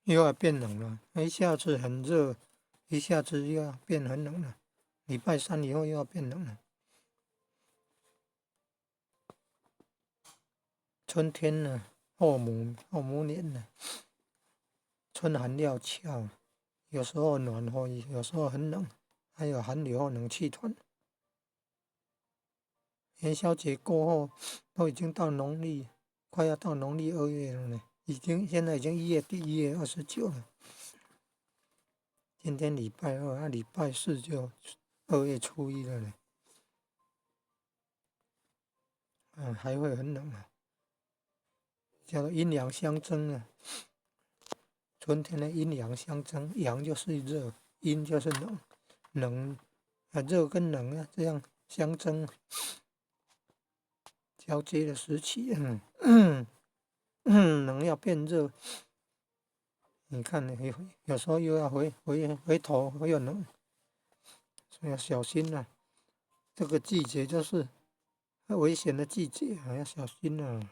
又要變冷了，一下子很熱，一下子又要變很冷了。禮拜三以後又要變冷了。春天呢，後母年呢，春寒料峭，有時候暖和，有時候很冷，還有寒流和冷氣團。元宵節過後，都已經到農曆，快要到農曆二月了呢。已經現在已經1月底，1月29了。今天禮拜二，啊，禮拜四就2月初1了呢。還會很冷啊，叫做陰陽相爭啊。春天的陰陽相爭，陽就是熱，陰就是冷，冷啊，熱跟冷啊，這樣相爭交接的時期，冷要變熱，你看有時候又要回頭又冷，所以要小心啊。這個季節就是危險的季節，還要小心啊。